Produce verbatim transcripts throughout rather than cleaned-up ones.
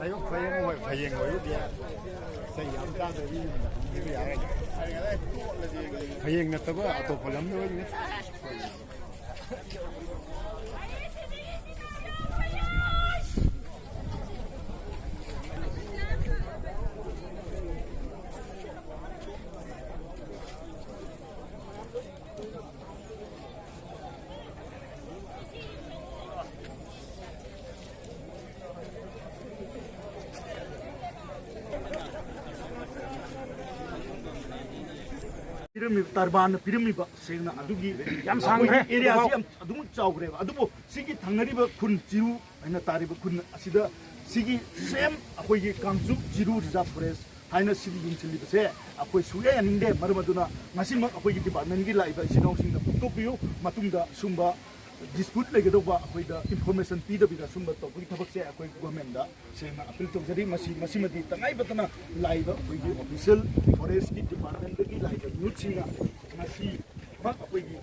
ꯑꯌꯨꯛ ꯐꯌꯦꯡ ꯍꯣꯏ, ꯐꯌꯦꯡ ꯑꯣꯏꯔꯗꯤ ꯆꯩ ꯌꯥꯝ ꯆꯥꯗꯕꯤ ꯌꯨꯝꯗ ꯍꯟꯈꯤꯕ ꯌꯥꯔꯦ꯫ ꯐꯌꯦꯡ ꯅꯠꯇꯕ ꯑꯇꯣꯞꯄ ꯂꯝꯗ ꯑꯣꯏꯅ꯫ ꯄꯤꯔꯝꯃꯤꯕ, ꯇꯔꯕꯥꯟꯅ ꯄꯤꯔꯝꯃꯤꯕ, ꯁꯦꯡꯅ ꯑꯗꯨꯒꯤ ꯌꯥꯝ ꯁꯥꯡꯈ꯭ꯔꯦ꯫ ꯑꯩꯈꯣꯏꯒꯤ ꯑꯦꯔꯤꯌꯥꯁꯤ ꯌꯥꯝ ꯑꯗꯨꯃꯛ ꯆꯥꯎꯈ꯭ꯔꯦꯕ꯫ ꯑꯗꯨꯕꯨ ꯁꯤꯒꯤ ꯊꯪꯅꯔꯤꯕ ꯈꯨꯟ ꯆꯤꯔꯨ ꯍꯥꯏꯅ ꯇꯥꯔꯤꯕ ꯈꯨꯟ ꯑꯁꯤꯗ ꯁꯤꯒꯤ ꯁꯦꯝ ꯑꯩꯈꯣꯏꯒꯤ ꯀꯥꯡꯆꯨꯞ ꯆꯤꯔꯨ ꯔꯤꯖꯥꯔꯚ ꯐꯣꯔꯦꯁ ꯍꯥꯏꯅ ꯁꯤꯒꯤ ꯌꯦꯡꯁꯤꯜꯂꯤꯕꯁꯦ ꯑꯩꯈꯣꯏ ꯁꯨꯛꯌꯥ ꯌꯥꯅꯤꯡꯗꯦ꯫ ꯃꯔꯝ ꯑꯗꯨꯅ ꯉꯁꯤꯃꯛ ꯑꯩꯈꯣꯏꯒꯤ ꯗꯤꯄꯥꯔꯠꯃꯦꯟꯒꯤ ꯂꯥꯛꯏꯕ ꯏꯆꯤꯜ ꯏꯅꯥꯎꯁꯤꯡꯅ ꯐꯣꯡꯗꯣꯛꯄꯤꯌꯨ꯫ ꯃꯇꯨꯡꯗ ꯁꯨꯝꯕ ꯗꯤꯁꯄ꯭ꯌꯨꯠ ꯂꯩꯒꯗꯧꯕ ꯑꯩꯈꯣꯏꯗ ꯏꯟꯐꯣꯔꯃꯦꯁꯟ ꯄꯤꯗꯕꯤꯗ ꯁꯨꯝꯕ ꯇꯧꯕꯒꯤ ꯊꯕꯛꯁꯦ ꯑꯩꯈꯣꯏ ꯒꯣꯔꯃꯦꯟꯗ ꯁꯦꯡꯅ ꯑꯄꯤꯜ ꯇꯧꯖꯔꯤ꯫ ꯃꯁꯤ, ꯃꯁꯤꯃꯗꯤ ꯇꯉꯥꯏ ꯐꯗꯅ ꯂꯥꯛꯏꯕ ꯑꯩꯈꯣꯏꯒꯤ ꯑꯣꯐꯤꯁꯤꯌꯦꯜ ꯐꯣꯔꯦꯁꯀꯤ ꯗꯤꯄꯥꯔꯠꯃꯦꯟꯗꯒꯤ ꯂꯥꯛꯏꯕ ꯃꯤꯍꯨꯠꯁꯤꯡꯅ ꯉꯁꯤꯃꯛ ꯑꯩꯈꯣꯏꯒꯤ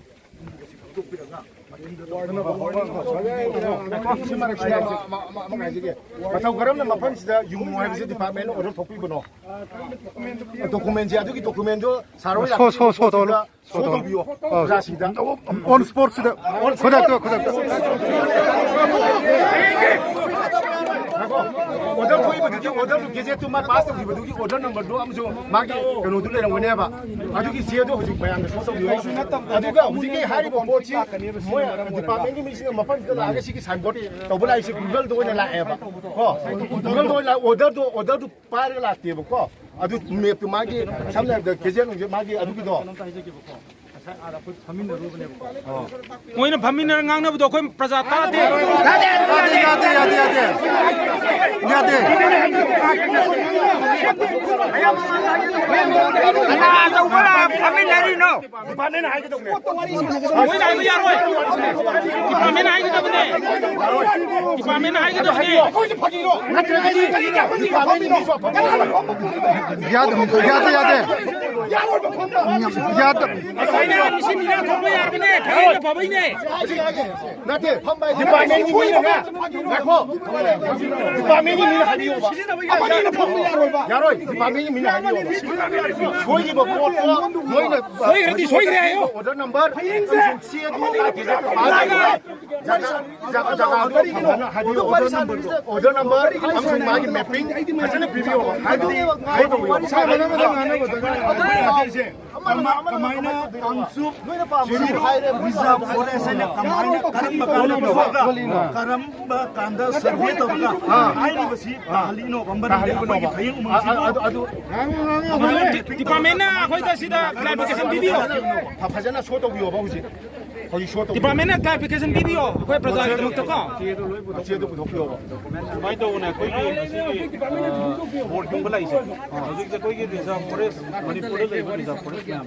ꯃꯇꯧ ꯀꯔꯝꯅ ꯃꯐꯝꯁꯤꯗ ꯌꯨꯡꯉꯨ ꯍꯥꯏꯕꯁꯤ ꯗꯤꯄꯥꯔꯠꯃꯦꯟꯅ ꯑꯣꯔꯗꯔ ꯊꯣꯛꯄꯤꯕꯅꯣ? ꯗꯣꯀꯨꯃꯦꯟꯁꯦ, ꯑꯗꯨꯒꯤ ꯗꯣꯀꯨꯃꯦꯟꯗꯣ ꯁꯥꯔ ꯍꯣꯏ ꯁꯣ- ꯁꯣ- ꯁꯣ ꯇꯧꯔꯣ꯫ ꯁꯣ ꯇꯧꯕꯤꯌꯣ ꯑꯣꯖꯥꯁꯤꯡꯗ꯫ ꯑꯣꯟ ꯁ꯭ꯄꯣꯠꯁꯤꯗ, ꯈꯨꯗꯛꯇ, ꯈꯨꯗꯛꯇ꯫ ꯑꯣꯔꯗꯔ ꯊꯣꯛꯏꯕꯗꯨꯒꯤ, ꯑꯣꯔꯗꯔꯗꯨ, ꯒꯦꯖꯦꯠꯇꯨ ꯃꯥ ꯄꯥꯁ ꯇꯧꯈꯤꯕꯗꯨꯒꯤ ꯑꯣꯔꯗꯔ ꯅꯝꯕꯔꯗꯨ ꯑꯃꯁꯨ ꯃꯥꯒꯤ ꯀꯩꯅꯣꯗꯨ ꯂꯩꯔꯝꯒꯅꯦꯕ꯫ ꯑꯗꯨꯒꯤ ꯆꯦꯗꯣ ꯍꯧꯖꯤꯛ ꯃꯌꯥꯝꯗ ꯁꯣ ꯇꯧꯕꯤꯌꯣ꯫ ꯑꯗꯨꯒ ꯍꯧꯖꯤꯛꯀꯤ ꯍꯥꯏꯔꯤꯕ ꯄꯣꯠꯁꯤ ꯃꯣꯏ ꯗꯤꯄꯥꯔꯠꯃꯦꯟꯒꯤ ꯃꯤꯁꯤꯡꯅ ꯃꯐꯝꯁꯤꯗ ꯂꯥꯛꯑꯒ ꯁꯤꯒꯤ ꯁꯥꯏꯟꯕꯣꯔꯗ ꯇꯧꯕ ꯂꯥꯛꯏꯁꯦ ꯒꯨꯒꯜꯗ ꯑꯣꯏꯅ ꯂꯥꯛꯑꯦꯕ꯫ ꯀꯣ, ꯒꯨꯒꯜꯗ ꯑꯣꯏꯅ ꯂꯥꯛ-, ꯑꯣꯔꯗꯔꯗꯣ, ꯑꯣꯔꯗꯔꯗꯨ ꯄꯥꯏꯔꯒ ꯂꯥꯛꯇꯦꯕꯀꯣ꯫ ꯑꯗꯨ ꯃꯦꯞꯇꯨ ꯃꯥꯒꯤ, ꯁꯝꯅ ꯍꯥꯏꯔꯕꯗ, ꯀꯦꯖꯦꯠ ꯅꯨꯡꯖꯦꯠ ꯃꯥꯒꯤ ꯑꯗꯨꯒꯤꯗꯣ꯫ ꯃꯣꯏꯅ ꯐꯝꯃꯤꯟꯅꯔ ꯉꯥꯡꯅꯕꯗꯣ ꯑꯩꯈꯣꯏ ꯄ꯭ꯔꯖꯥ ꯇꯥꯗꯦ꯫ ꯌꯥꯗꯦ, ꯌꯥꯗꯦ, ꯌꯥꯗꯦ, ꯌꯥꯗꯦ꯫ ꯌꯥꯗꯦ꯫ ꯀꯅꯥ ꯑꯆꯧꯕ ꯐꯝꯃꯤꯟꯅꯔꯤꯅꯣ? ꯗꯤꯄꯥꯔꯠꯃꯦꯟꯅ ꯍꯥꯏꯒꯗꯧꯅꯦ꯫ ꯃꯣꯏꯅ ꯍꯥꯏꯕ ꯌꯥꯔꯣꯏ꯫ ꯗꯤꯄꯥꯔꯠꯃꯦꯟꯅ ꯍꯥꯏꯒꯗꯕꯅꯦ꯫ ꯗꯤꯄꯥꯔꯠꯃꯦꯟꯅ ꯍꯥꯏꯒꯗꯕꯅꯦ꯫ ꯑꯩꯈꯣꯏꯁꯨ ꯐꯥꯒꯤꯔꯣ? ꯅꯠꯇ꯭ꯔꯒꯗꯤ ꯗꯤꯄꯥꯔꯠꯃꯦꯟꯒꯤ ꯃꯤꯁꯨ ꯑꯐꯕ ꯌꯥꯗꯦ, ꯌꯥꯗꯦ, ꯌꯥꯗꯦ꯫ ꯌꯥꯔꯣꯏꯕ ꯐꯝꯕ꯫ ꯌꯥꯗ-, ꯉꯁꯥꯏꯅ ꯃꯤꯁꯤ ꯃꯤꯅ ꯊꯣꯛꯄ ꯌꯥꯔꯕꯅꯦ꯫ ꯐꯩꯌꯦ, ꯐꯕꯩꯅꯦ꯫ ꯅꯠꯇꯦ, ꯗꯤꯄꯥꯔꯠꯃꯦꯟꯒꯤ ꯃꯤꯅꯅꯦ, ꯉꯥꯏꯈꯣ, ꯗꯤꯄꯥꯔꯠꯃꯦꯟꯒꯤ ꯃꯤꯅ ꯍꯥꯏꯕꯤꯌꯣꯕ꯫ ꯑꯃꯅꯤꯅ ꯐꯝꯕ ꯌꯥꯔꯣꯏꯕ꯫ ꯌꯥꯔꯣꯏ, ꯗꯤꯄꯥꯔꯠꯃꯦꯟꯒꯤ ꯃꯤꯅ ꯍꯥꯏꯕꯤꯌꯣꯕ꯫ ꯁꯣꯏꯈꯤꯕ ꯄꯣꯠꯇꯣ ꯃꯣꯏꯅ ꯁꯣꯏꯈ꯭ꯔꯗꯤ ꯁꯣꯏꯈ꯭ꯔꯦ ꯍꯥꯏꯌꯣ꯫ ꯑꯣꯔꯗꯔ ꯅꯝꯕꯔ ꯑꯃꯁꯨꯡ ꯁꯤ ꯑꯦ ꯗꯤ ꯖꯒꯥ, ꯖꯒꯥꯗꯣ ꯐꯖꯅ ꯍꯥꯏꯕꯤꯌꯣ꯫ ꯑꯣꯔꯗꯔ ꯅꯝꯕꯔ, ꯑꯣꯔꯗꯔ ꯅꯝꯕꯔ ꯑꯃꯁꯨꯡ ꯃꯥꯒꯤ ꯃꯦꯄꯤꯡ ꯐꯖꯅ ꯄꯤꯕꯤꯌꯣꯕ꯫ ꯍꯥꯏꯕꯗꯤ ꯁꯣꯏ ꯇꯧꯕꯤꯌꯣꯕ꯫ ꯀꯃꯥꯏꯅ ꯀꯥꯡꯆꯨꯞ ꯖꯤꯔꯣ ꯔꯤꯖꯥꯔꯚ ꯐꯣꯔꯦꯁ ꯍꯥꯏꯅ ꯀꯃꯥꯏꯅ, ꯀꯔꯝꯕ ꯀꯥꯟꯗ ꯄꯨꯊꯣꯛꯑꯒ, ꯀꯔꯝꯕ ꯀꯥꯟꯗ ꯁꯔꯚꯦ ꯇꯧꯔꯒ ꯍꯥꯏꯔꯤꯕꯁꯤ ꯇꯥꯍꯜꯂꯤꯅꯣꯕ? ꯃꯔꯝꯗꯤ ꯑꯩꯈꯣꯏꯒꯤ ꯐꯌꯦꯡ ꯎꯃꯪꯁꯤꯕꯨ ꯑꯗꯨ, ꯑꯗꯨ, ꯑꯗꯨ ꯗꯤꯄꯥꯔꯠꯃꯦꯟꯅ ꯑꯩꯈꯣꯏꯗ ꯁꯤꯗ ꯀ꯭ꯂꯥꯔꯤꯐꯤꯀꯦꯁꯟ ꯄꯤꯕꯤꯌꯣ꯫ ꯐ-, ꯐꯖꯅ ꯁꯣ ꯇꯧꯕꯤꯌꯣꯕ ꯍꯧꯖꯤꯛ꯫ ꯍꯧꯖꯤꯛ ꯁꯣ ꯇꯧꯕꯤꯌꯣ꯫ ꯗꯤꯄꯥꯔꯠꯃꯦꯟꯅ ꯀ꯭ꯂꯥꯔꯤꯐꯤꯀꯦꯁꯟ ꯄꯤꯕꯤꯌꯣ ꯑꯩꯈꯣꯏ ꯄ꯭ꯔꯖꯥꯒꯤꯗꯃꯛꯇꯀꯣ꯫ ꯃꯆꯦꯗꯣ ꯄꯨꯊꯣꯛꯄꯤꯌꯣꯕ꯫ ꯁꯨꯃꯥꯏꯅ ꯇꯧꯕꯅꯦ, ꯑꯩꯈꯣꯏꯒꯤ ꯃꯁꯤꯒꯤ, ꯑ, ꯕꯣꯔꯗ ꯈꯟꯕ ꯂꯥꯛꯏꯁꯦ, ꯍꯧꯖꯤꯛꯁꯦ ꯑꯩꯈꯣꯏꯒꯤ ꯔꯤꯖꯥꯔꯚ ꯐꯣꯔꯦꯁ, ꯃꯅꯤꯄꯨꯔꯗ ꯂꯩꯕ ꯔꯤꯖꯥꯔꯚ ꯐꯣꯔꯦꯁ ꯃꯌꯥꯝ,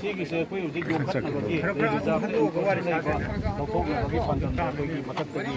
ꯁꯤꯒꯤꯁꯦ ꯑꯩꯈꯣꯏ ꯍꯧꯖꯤꯛ ꯌꯣꯛꯈꯠꯅꯕꯒꯤ, ꯔꯤꯖꯥꯔꯚ ꯐꯣꯔꯦꯁ ꯂꯩꯕ ꯂꯧꯊꯣꯛꯅꯕꯒꯤ ꯄꯥꯟꯗꯝꯗ ꯑꯩꯈꯣꯏꯒꯤ ꯃꯊꯛꯇꯒꯤ